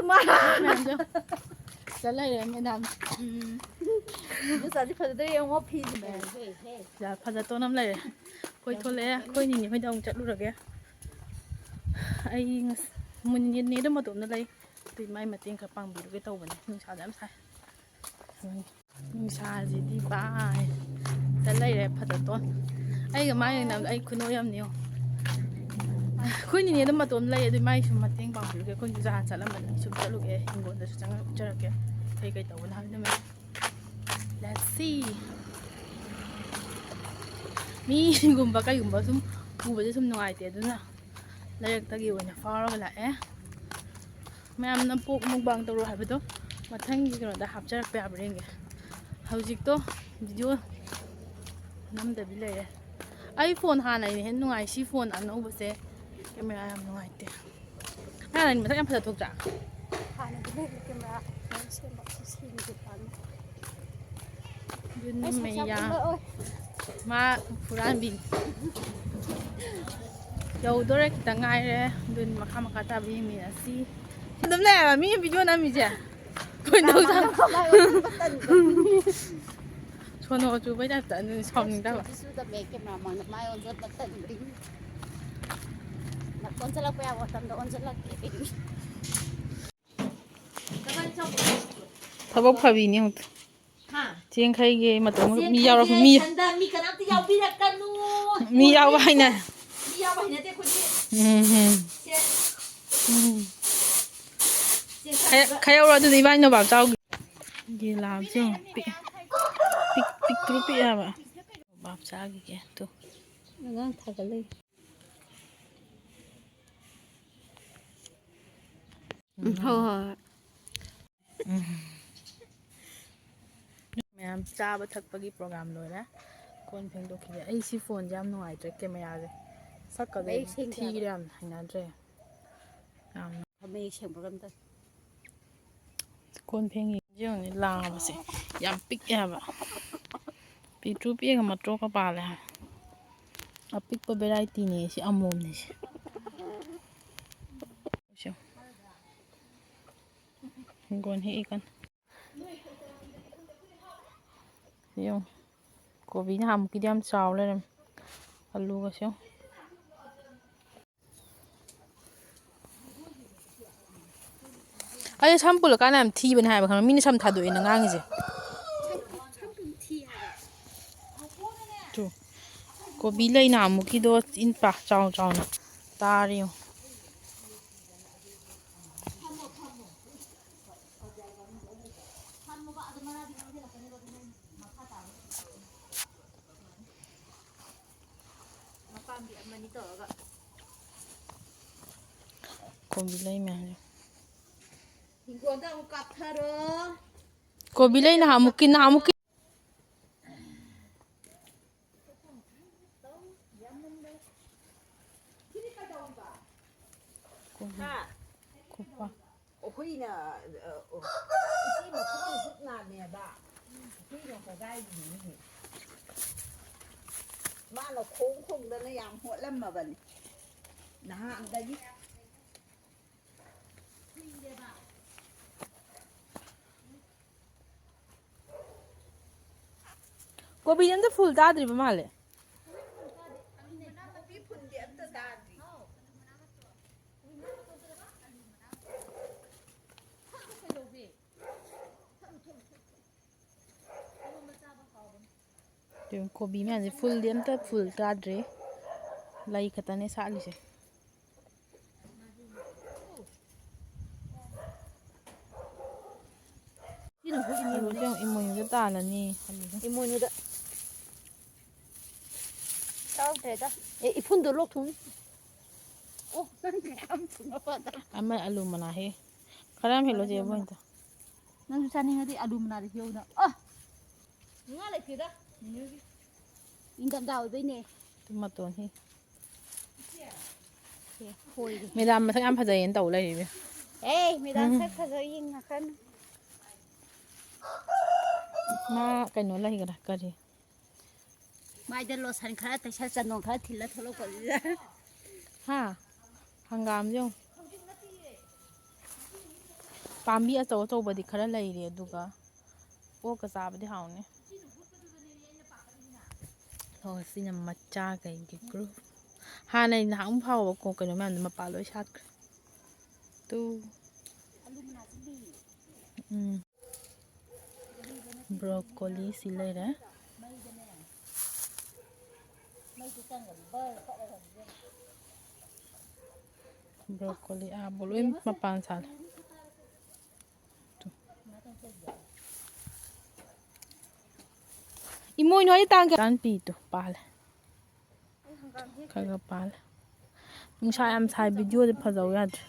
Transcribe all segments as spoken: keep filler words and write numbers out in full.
ꯃꯌꯥꯝꯗꯣ ꯆꯠ ꯂꯩꯔꯦ ꯃꯦꯗꯥꯝ꯫ ꯎꯝ꯫ ꯏꯗꯣꯝꯆꯥꯁꯦ ꯐꯖꯗ꯭ꯔꯦ ꯌꯦꯡꯉꯣ ꯐꯤꯁꯦ꯫ ꯌꯥ, ꯐꯖ ꯇꯣꯟ ꯑꯃ ꯂꯩꯔꯦ꯫ ꯑꯩꯈꯣꯏ ꯊꯣꯛꯂꯛꯑꯦ꯫ ꯑꯩꯈꯣꯏ ꯅꯤꯅꯦ ꯍꯣꯏꯗ ꯑꯃꯨꯛ ꯆꯠꯂꯨꯔꯒꯦ꯫ ꯑꯩ ꯉꯁ-, ꯃꯨꯟ-, ꯅꯤꯅꯦꯗꯣ ꯃꯇꯣꯝꯗ ꯂꯩ꯫ ꯑꯗꯨꯏ ꯃꯥꯏ ꯃꯇꯦꯡ ꯈꯔ ꯄꯥꯡꯕꯤꯔꯨꯒꯦ ꯇꯧꯕꯅꯦ꯫ ꯅꯨꯡꯁꯥꯁꯦ ꯌꯥꯝ ꯁꯥꯏ꯫ ꯅꯨꯡꯁꯥꯁꯤꯗꯤ ꯚꯥꯏ꯫ ꯆꯠ ꯂꯩꯔꯦ ꯐꯖ ꯇꯣꯟ꯫ ꯑꯩꯒ ꯃꯥꯒ ꯌꯦꯡꯅꯕꯗ ꯑꯩ ꯈꯨꯅꯣꯏ ꯑꯃꯅꯤ ꯌꯦꯡꯉꯣ꯫ ꯑꯩꯈꯣꯏ ꯅꯤꯅꯦ ꯑꯗꯨꯝ ꯃꯇꯣꯝ ꯂꯩ, ꯑꯗꯨ ꯃꯥꯏ ꯁꯨꯝ ꯃꯇꯦꯡ ꯄꯥꯡꯕꯤꯔꯨꯒꯦ꯫ ꯑꯩꯈꯣꯏ ꯅꯨꯡꯁꯥ ꯆꯠꯂꯝꯕꯅꯤ, ꯁꯨꯝ ꯆꯠꯂꯨꯒꯦ꯫ ꯍꯤꯡꯒꯣꯜꯗꯁꯨ ꯆꯪꯉꯛꯆꯔꯛꯀꯦ꯫ ꯀꯩ ꯀꯩ ꯇꯧꯕꯅꯣ ꯍꯥꯏꯕꯗꯨ ꯃꯌꯥꯝ꯫ Let's see꯫ ꯃꯤꯒꯨꯝꯕ ꯀꯩꯒꯨꯝꯕ ꯁꯨꯝ ꯎꯕꯁꯦ ꯁꯨꯝ ꯅꯨꯡꯉꯥꯏꯇꯦ, ꯑꯗꯨꯅ ꯂꯩꯔꯛꯇꯒꯤ ꯑꯣꯏꯅ ꯐꯥꯎꯔꯒ ꯂꯥꯛꯑꯦ꯫ ꯃꯌꯥꯝꯅ ꯄꯣꯛ ꯃꯨꯛꯕꯥꯡ ꯇꯧꯔꯣ ꯍꯥꯏꯕꯗꯣ ꯃꯊꯪꯒꯤ ꯀꯩꯅꯣꯗ ꯍꯥꯞꯆꯔꯛꯄ ꯌꯥꯕ꯭ꯔꯥ ꯌꯦꯡꯒꯦ꯫ ꯍꯧꯖꯤꯛꯇꯣ ꯚꯤꯗꯤꯑꯣ ꯅꯝꯗꯕꯤ ꯂꯩꯔꯦ꯫ ꯑꯩ ꯐꯣꯟ ꯍꯥꯟꯅꯩꯅ ꯍꯦꯟꯅ ꯅꯨꯡꯉꯥꯏ꯫ ꯁꯤ ꯐꯣꯟ ꯑꯅꯧꯕꯁꯦ ꯀꯦꯃꯦꯔꯥ ꯌꯥꯝ ꯅꯨꯡꯉꯥꯏꯇꯦ꯫ ꯍꯥꯟꯅꯩ ꯃꯁꯛ ꯌꯥꯝ ꯐꯖ ꯊꯣꯛꯇ꯭ꯔꯥ? ꯍꯥꯟꯅꯗꯤ ꯂꯩꯕ ꯀꯦꯃꯦꯔꯥ ꯂꯣꯏ ꯁꯦꯝꯕ ꯁꯤꯒꯤꯗꯤ ꯐꯅꯤ꯫ ꯑꯗꯨꯅꯤ ꯑꯩ ꯁꯛꯁꯦ ꯌꯥꯝ ꯃꯩꯌꯥ꯫ ꯎꯠꯂꯛꯑꯣꯏ꯫ ꯃꯥ ꯍꯨꯔꯥꯟꯕꯤ꯫ ꯌꯧꯗꯣꯔꯦ, ꯈꯤꯇꯪ ꯉꯥꯏꯔꯦ꯫ ꯑꯗꯨꯅꯤ ꯃꯈꯥ ꯃꯈꯥ ꯇꯥꯕ ꯌꯦꯡꯃꯤꯟꯅꯁꯤ꯫ ꯑꯗꯨꯝ ꯂꯩ ꯍꯥꯏꯕ ꯃꯤ ꯚꯤꯗꯤꯑꯣ ꯅꯝꯃꯤꯁꯦ꯫ ꯀꯣꯏꯗꯧ ꯁꯥꯎ-, ꯃꯥꯏ ꯑꯣꯟꯁꯤꯟꯕ ꯇꯟꯕ꯫ ꯁꯣꯅꯣ ꯆꯨꯕꯩ ꯇꯥꯏꯞꯇ ꯑꯗꯨꯅꯤ ꯁꯥꯎꯅꯤꯡꯗꯕ꯫ ꯆꯨꯗꯤ ꯆꯨꯗꯕꯅꯦ, ꯀꯦꯃꯦꯔꯥ ꯃꯥꯡꯗ ꯃꯥꯏ ꯑꯣꯟꯁꯤꯟꯕ ꯇꯟꯕꯒꯤ꯫ ꯑꯣꯟꯁꯤꯜꯂꯛꯄ ꯌꯥꯕ ꯃꯇꯝꯗ ꯑꯣꯟꯁꯤꯜꯂꯛꯀꯦ꯫ ꯊꯕꯛ ꯐꯕꯤꯅꯤ ꯑꯃꯨꯛ꯫ ꯍꯥ? ꯆꯦꯡ ꯈꯩꯒꯦ ꯃꯇꯝ ꯆꯦꯡ ꯃꯤ ꯌꯥꯎꯔꯛ-, ꯈꯩꯒꯦ ꯃꯤ, ꯁꯟꯗ ꯃꯤ ꯀꯅꯥꯝꯇ ꯌꯥꯎꯕꯤꯔꯛꯀꯅꯨ꯫ ꯃꯤ ꯌꯥꯎꯕ ꯍꯥꯏꯅ-, ꯃꯤ ꯌꯥꯎꯕ ꯍꯩꯅꯗꯦ ꯑꯩꯈꯣꯏꯗꯤ꯫ ꯎꯝ, ꯎꯝ꯫ ꯁꯦ꯫ ꯎꯝ꯫ ꯆꯦꯡ ꯈꯔ, ꯈꯔ ꯈꯔ ꯌꯧꯔꯣ ꯑꯗꯨꯗꯤ ꯏꯕꯥꯅꯤ ꯅꯣꯕꯥꯞ ꯆꯥꯎꯒꯦ꯫ ꯌꯦꯂꯥꯕꯁꯦ ꯌꯦꯡꯉꯣ, ꯄꯤꯛ-, ꯄꯤꯛ-, ꯄꯤꯛꯇ꯭ꯔꯨ ꯄꯤꯛꯑꯦ ꯍꯥꯏꯕ꯫ ꯅꯣꯕꯥꯞ ꯆꯥꯈꯤꯒꯦ ꯇꯨ꯫ ꯑꯉꯥꯡ ꯊꯥꯒꯠꯂꯛꯏ꯫ ꯎꯝ, ꯍꯣꯏ, ꯍꯣꯏ, ꯍꯣꯏ꯫ ꯎꯝ꯫ ꯃꯌꯥꯝ ꯆꯥꯕ ꯊꯛꯄꯒꯤ ꯄ꯭ꯔꯣꯒ꯭ꯔꯥꯝ ꯂꯣꯏꯔꯦ꯫ ꯀꯣꯟ ꯐꯦꯡꯗꯣꯛꯈꯤꯒꯦ꯫ ꯑꯩ ꯁꯤ ꯐꯣꯟꯁꯦ ꯌꯥꯝ ꯅꯨꯡꯉꯥꯏꯇ꯭ꯔꯦ, ꯀꯦꯃꯦꯔꯥꯁꯦ꯫ ꯁꯛꯀꯁꯦ ꯃꯌꯦꯛ ꯁꯦꯡꯗꯦ ꯍꯥꯏꯕ꯫ ꯊꯤꯈ꯭ꯔꯦ ꯌꯥꯝꯅ, ꯍꯩꯅꯗ꯭ꯔꯦ꯫ ꯌꯥꯝꯅ꯫ ꯃꯌꯦꯛ ꯁꯦꯡꯕꯒ ꯑꯝꯇ꯫ ꯀꯣꯟ ꯐꯦꯡꯉꯤ꯫ ꯌꯦꯡꯉꯨꯅꯦ, ꯂꯥꯕꯁꯦ ꯌꯥꯝ ꯄꯤꯛꯑꯦ ꯍꯥꯏꯕ꯫ ꯄꯤꯛꯇ꯭ꯔꯨ ꯄꯤꯛꯑꯒ ꯃꯇ꯭ꯔꯣꯛꯀ ꯄꯥꯜꯂꯦ ꯍꯥꯏꯕ꯫ ꯑꯄꯤꯛꯄ ꯚꯦꯔꯥꯏꯇꯤꯅꯦ ꯁꯤ, ꯑꯃꯣꯝꯅꯤ ꯁꯤ꯫ ꯁꯤ꯫ ꯍꯤꯡꯒꯣꯜ ꯍꯦꯛꯏ ꯀꯟꯅ꯫ ꯌꯦꯡꯉꯨ, ꯀꯣꯕꯤ ꯅꯍꯥꯟꯃꯨꯛꯀꯤꯗꯤ ꯌꯥꯝ ꯆꯥꯎ ꯂꯩꯔꯝꯃꯦ꯫ ꯑꯂꯨꯒꯁꯦ ꯌꯦꯡꯉꯨ꯫ ꯑꯩ ꯁꯝ ꯄꯨꯜꯂꯀꯥꯟꯗ ꯌꯥꯝ ꯊꯤꯕꯅꯦ ꯍꯥꯏꯕ, ꯈꯪꯕ꯭ꯔꯥ? ꯃꯤꯅ ꯁꯝ ꯊꯥꯗꯣꯛꯑꯦꯅ ꯉꯥꯡꯉꯤꯁꯦ꯫ ꯇꯨ, ꯀꯣꯕꯤ ꯂꯩ ꯅꯍꯥꯟꯃꯨꯛꯀꯤꯗꯣ ꯏꯟ ꯄꯥ ꯆꯥꯎ ꯆꯥꯎꯅ ꯇꯥꯔꯤ ꯌꯦꯡꯉꯨ꯫ ꯃꯄꯥꯝꯕꯤ ꯑꯃꯅꯤ ꯇꯧꯔꯒ꯫ ꯀꯣꯕꯤ ꯂꯩ ꯃꯌꯥꯝꯁꯦ꯫ ꯍꯤꯡꯒꯣꯜꯗ ꯑꯃꯨꯛ ꯀꯥꯞꯊꯔꯣ꯫ ꯀꯣꯕꯤ ꯂꯩ ꯅꯍꯥꯟꯃꯨꯛꯀꯤ, ꯅꯍꯥꯟꯃꯨꯛꯀꯤ꯫ ꯀꯣꯕꯤ꯫ ꯍꯥ? ꯀꯣꯄꯥ꯫ ꯑꯩꯈꯣꯏꯅ, ꯑ, ꯏꯆꯦ ꯃꯈꯨꯠ ꯃꯈꯨꯠ ꯅꯥꯝꯃꯦꯕ꯫ ꯍꯨꯏꯅ ꯈꯣꯡꯒꯥꯏꯔꯤꯅꯤꯅꯦ꯫ ꯃꯥꯅ ꯈꯣꯡ ꯈꯣꯡꯗꯅ ꯌꯥꯝ ꯍꯣꯠꯂꯝꯃꯕꯅꯤ꯫ ꯅꯍꯥꯟꯗꯒꯤ꯫ ꯀꯣꯕꯤꯗꯤ ꯑꯝꯇ ꯐꯨꯜ ꯇꯥꯗ꯭ꯔꯤꯕ ꯃꯥꯜꯂꯦ꯫ ꯅꯥꯀꯨꯞꯄꯤ ꯐꯨꯜꯗꯤ ꯑꯝꯇ ꯇꯥꯗ꯭ꯔꯤ꯫ ꯀꯣꯕꯤ ꯃꯌꯥꯝꯁꯦ ꯐꯨꯜꯗꯤ ꯑꯝꯇ ꯐꯨꯜ ꯇꯥꯗ꯭ꯔꯤ꯫ ꯂꯩ ꯈꯛꯇꯅꯦ ꯁꯥꯠꯂꯤꯁꯦ꯫ ꯁꯤꯅ ꯍꯨꯠꯂꯤꯅꯦ ꯑꯂꯨꯁꯦ ꯍꯧꯖꯤꯛ꯫ ꯑꯃꯨꯛ ꯏꯃꯣꯏꯅꯨꯗ ꯇꯥꯜꯂꯅꯤ꯫ ꯑꯂꯨꯁꯦ꯫ ꯏꯃꯣꯏꯅꯨꯗ꯫ ꯆꯥꯎꯗ꯭ꯔꯦꯗ꯫ ꯑꯦ, ꯏꯐꯨꯟꯗꯣ ꯂꯣꯛ ꯊꯨꯡ꯫ ꯑꯣ, ꯅꯪ ꯃꯌꯥꯝ ꯊꯨꯡꯉꯕ ꯑꯗ꯫ ꯑꯃ ꯑꯂꯨ ꯃꯅꯥ ꯍꯦ꯫ ꯈꯔ ꯌꯥꯝ ꯍꯦꯛꯂꯣ ꯆꯦ ꯃꯅꯥ꯫ ꯑꯕꯣꯏꯅ꯫ ꯅꯪꯁꯨ ꯆꯥꯅꯤꯡꯉꯗꯤ ꯑꯂꯨ ꯃꯅꯥꯗ ꯍꯦꯛꯎꯅ꯫ ꯑ! ꯉꯥ ꯂꯩꯇꯦꯗ, ꯅꯦꯅꯦꯒꯤ꯫ ꯅꯤꯡꯊꯝꯊꯥ ꯑꯣꯏꯕꯩꯅꯦ꯫ ꯑꯗꯨ ꯃꯇꯣꯟ ꯍꯦ꯫ ꯁꯦ, ꯍꯣꯏꯔꯦ꯫ ꯃꯦꯗꯥꯝ ꯃꯁꯛ ꯌꯥꯝ ꯐꯖꯩꯌꯦꯅ ꯇꯧ ꯂꯩꯔꯤꯅꯦ꯫ ꯑꯦ, ꯃꯦꯗꯥꯝ ꯎꯝ꯫ ꯁꯛ ꯐꯖꯕ ꯌꯦꯡꯉꯛꯀꯅꯨ꯫ ꯃꯥ ꯀꯩꯅꯣ ꯂꯩꯈꯔꯦ, ꯀꯔꯤ? ꯃꯥꯏꯗ ꯂꯣꯁꯟ ꯈꯔ ꯇꯩꯁꯜ, ꯆꯟꯗꯣꯟ ꯈꯔ ꯊꯤꯜꯂ ꯊꯣꯛꯂꯛꯄꯁꯤꯗ꯫ ꯍꯥ? ꯍꯪꯒꯥꯝꯁꯦ ꯌꯦꯡꯉꯨ꯫ ꯄꯥꯝꯕꯤ ꯑꯆꯧ ꯑꯆꯧꯕꯗꯤ ꯈꯔ ꯂꯩꯔꯤ, ꯑꯗꯨꯒ ꯑꯣꯛꯀ ꯆꯥꯕꯗꯤ ꯍꯥꯎꯅꯤ꯫ ꯑꯣ, ꯁꯤꯅ ꯃꯆꯥꯈꯩꯒꯤ ꯒ꯭ꯔꯨꯞ꯫ ꯍꯥꯟꯅ ꯑꯩ ꯅꯍꯥꯟ ꯐꯥꯎꯕ ꯀꯣ-, ꯀꯩꯅꯣ ꯃꯌꯥꯝꯗꯣ ꯃꯄꯥꯟ ꯂꯣꯏ ꯁꯥꯠꯈ꯭ꯔꯦ꯫ ꯇꯨ꯫ ꯎꯝ꯫ ꯕ꯭ꯔꯣꯀꯣꯂꯤ ꯁꯤ ꯂꯩꯔꯦ꯫ ꯕ꯭ꯔꯣꯀꯣꯂꯤ ꯑꯥꯕꯨ ꯂꯣꯏ ꯃꯄꯥꯟ ꯁꯥꯠꯂꯦ꯫ ꯇꯨ꯫ ꯏꯃꯣꯏꯅꯨ, ꯑꯩ ꯇꯥꯡ ꯀꯌꯥ? ꯇꯥꯟ ꯄꯤꯗꯣ ꯄꯥꯜꯂꯦ꯫ ꯈꯔ ꯈꯔ ꯄꯥꯜꯂꯦ꯫ ꯅꯨꯡꯁꯥ ꯌꯥꯝ ꯁꯥꯏ, ꯚꯤꯗꯤꯑꯣꯗꯤ ꯐꯖꯧ ꯌꯥꯗ꯭ꯔꯦ꯫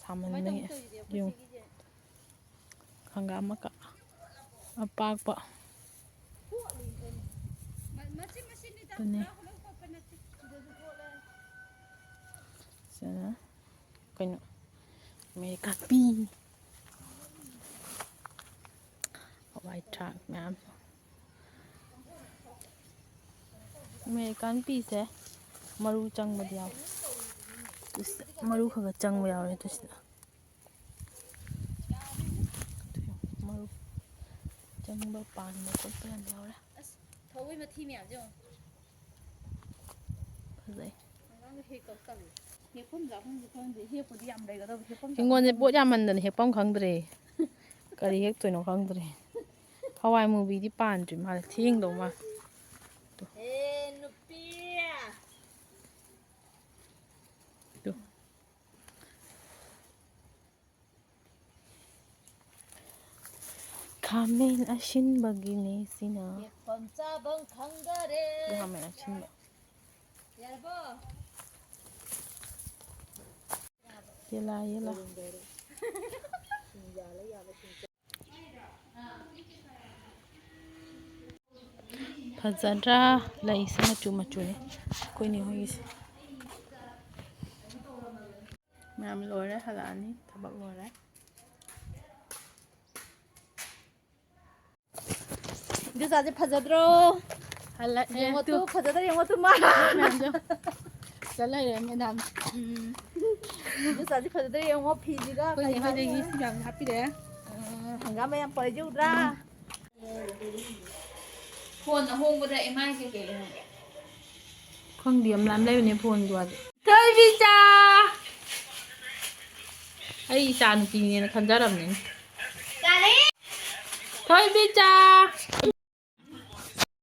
ꯁꯥꯃꯟꯕꯒꯤ꯫ ꯌꯦꯡꯉꯨ꯫ ꯍꯪꯒꯥꯝ ꯃꯀꯥ ꯑꯄꯥꯛꯄ꯫ ꯑꯗꯨꯅꯦ꯫ ꯁꯤꯅ ꯀꯩꯅꯣ? ꯑꯃꯦꯔꯤꯀꯥꯟ ꯄꯤ꯫ ꯍꯋꯥꯏ ꯊ꯭ꯔꯥꯛ ꯃꯌꯥꯝ꯫ ꯑꯃꯦꯔꯤꯀꯥꯟ ꯄꯤꯁꯦ ꯃꯔꯨ ꯆꯪꯕꯗꯤ ꯌꯥꯎꯋꯦ꯫ ꯃꯔꯨ ꯈꯔ ꯈꯔ ꯆꯪꯕ ꯌꯥꯎꯔꯦ ꯑꯗꯨꯁꯤꯗ꯫ ꯃꯔꯨ ꯆꯪꯕ, ꯄꯥꯟꯕ ꯈꯣꯠꯄ ꯌꯥꯝ ꯌꯥꯎꯔꯦ꯫ ꯑꯁ, ꯊꯧꯕꯩ ꯃꯊꯤ ꯃꯌꯥꯝꯁꯦ ꯌꯦꯡꯉꯣ꯫ ꯐꯖꯩ꯫ ꯑꯉꯥꯡꯗꯣ ꯍꯦꯛꯇꯧ ꯇꯜꯂꯦ꯫ ꯍꯦꯛꯐꯝ ꯆꯥꯐꯝꯁꯨ ꯈꯪꯗꯦ꯫ ꯍꯦꯛꯄꯨꯗꯤ ꯌꯥꯝ ꯂꯩꯒꯗꯕ, ꯍꯦꯛꯐꯝ ꯆꯥꯐꯝ ꯍꯤꯡꯒꯣꯜꯁꯦ ꯈꯪꯗꯦ꯫ ꯄꯣꯠ ꯌꯥꯝꯃꯟꯗꯅ ꯍꯦꯛꯐꯝ ꯈꯪꯗ꯭ꯔꯦ꯫ ꯀꯔꯤ ꯍꯦꯛꯇꯣꯏꯅꯣ ꯈꯪꯗ꯭ꯔꯦ꯫ ꯍꯋꯥꯏ ꯃꯨꯕꯤꯗꯤ ꯄꯥꯟꯗ꯭ꯔꯤ ꯃꯥꯜꯂꯦ, ꯊꯦꯡꯗꯧ ꯃꯥꯜꯂꯦ꯫ ꯑꯦ, ꯅꯨꯄꯤ! ꯇꯨ꯫ ꯈꯥꯃꯦꯟ ꯑꯁꯤꯟꯕꯒꯤꯅꯦ ꯁꯤꯅ꯫ ꯍꯦꯛꯐꯝ ꯆꯥꯐꯝ ꯈꯪꯗꯔꯦ꯫ ꯁꯤ ꯈꯥꯃꯦꯟ ꯑꯁꯤꯟꯕ꯫ ꯌꯥꯔꯕꯣ? ꯌꯦꯂꯥ, ꯌꯦꯂꯥ꯫ ꯐꯖꯗ꯭ꯔꯥ? ꯂꯩꯁꯦ ꯃꯆꯨ ꯃꯆꯨꯅꯤ ꯑꯩꯈꯣꯏꯅꯦ ꯍꯣꯏꯒꯤꯁꯦ꯫ ꯃꯌꯥꯝ ꯂꯣꯏꯔꯦ, ꯍꯜꯂꯛꯑꯅꯤ, ꯊꯕꯛ ꯂꯣꯏꯔꯦ꯫ ꯏꯟꯗꯣꯆꯥꯁꯦ ꯐꯖꯗ꯭ꯔꯣ? ꯍꯜꯂꯛꯑꯦ ꯌꯦꯡꯉꯣ ꯇꯨ꯫ ꯇꯨ, ꯐꯖꯗ꯭ꯔꯥ ꯌꯦꯡꯉꯣ ꯇꯨ ꯃꯥ꯫ ꯃꯌꯥꯝꯗꯣ ꯆꯠ ꯂꯩꯔꯦ ꯃꯦꯗꯥꯝ꯫ ꯎꯝ꯫ ꯏꯗꯣꯝꯆꯥꯁꯦ ꯐꯖꯗ꯭ꯔꯦ ꯌꯦꯡꯉꯣ, ꯐꯤꯁꯤꯒ ꯑꯩꯈꯣꯏꯅꯦ ꯀꯩ ꯍꯣꯏꯗꯒꯤ ꯍꯥꯏꯅꯤ? ꯁꯤ ꯃꯌꯥꯝꯁꯦ ꯍꯥꯞꯄꯤꯔꯛꯑꯦ꯫ ꯎꯝ, ꯍꯪꯒꯥꯝ ꯃꯌꯥꯝ ꯄꯥꯏꯖꯧꯗ꯭ꯔꯥ? ꯐꯣꯟ ꯑꯍꯣꯡꯕꯗ ꯑꯦꯝ ꯑꯥꯏ ꯀꯩꯀꯩ ꯂꯩꯍꯧꯒꯦ? ꯈꯪꯗꯦ, ꯌꯥꯝ ꯂꯥꯝ ꯂꯩꯕꯅꯦ ꯐꯣꯟꯒꯤ ꯋꯥꯗꯤ꯫ ꯊꯣꯏꯕꯤꯆꯥ! ꯑꯩ ꯏꯆꯥ ꯅꯨꯄꯤꯅꯦꯅ ꯈꯟꯖꯔꯕꯅꯤ꯫ ꯊꯣꯏꯕꯤꯆꯥ!